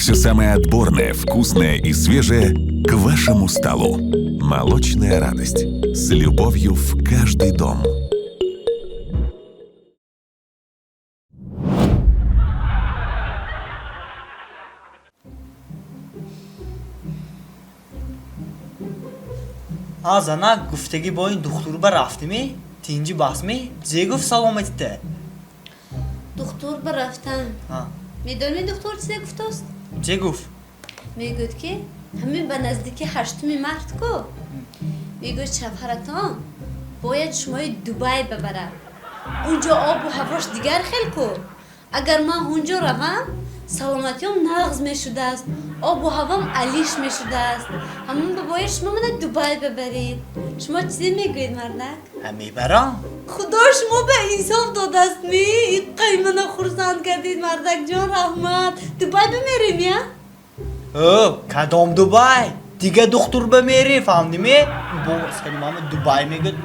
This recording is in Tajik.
Все самое отборное, вкусное и свежее к вашему столу. «Молочная радость». С любовью в каждый дом. А занак, гуфтагӣ бо ин духтур ба рафтимӣ, тинҷи басмӣ? Зе гуфт саломатита? Духтур ба рафтам. Медонӣ, духтур чизе гуфтааст? Че гуфт? Мегӯяд, ки ҳамин ба наздики 8-уми март ку, мегӯяд, шавҳаратон бояд шумои Дубай бабарад, унҷо обу ҳавош дигар хел ку. Агар ман ҳунҷо равам, саломатиём нағз мешудааст, обу ҳавом алиш мешудааст. Ҳамон ба бояд шумо мана Дубай бабаред. Шумо чизе мегӯед, мардак? Ҳа, мебарам. Худо шумо ба инсоф додааст ми иққай мана хурсанд кардед, мардакҷон, раҳмат. Дубай бимерем, я? Ӯ, кадом Дубай? Дига духтур ба мери, фаҳмдимӣ? Бо скани мама Дубай мегӯяд.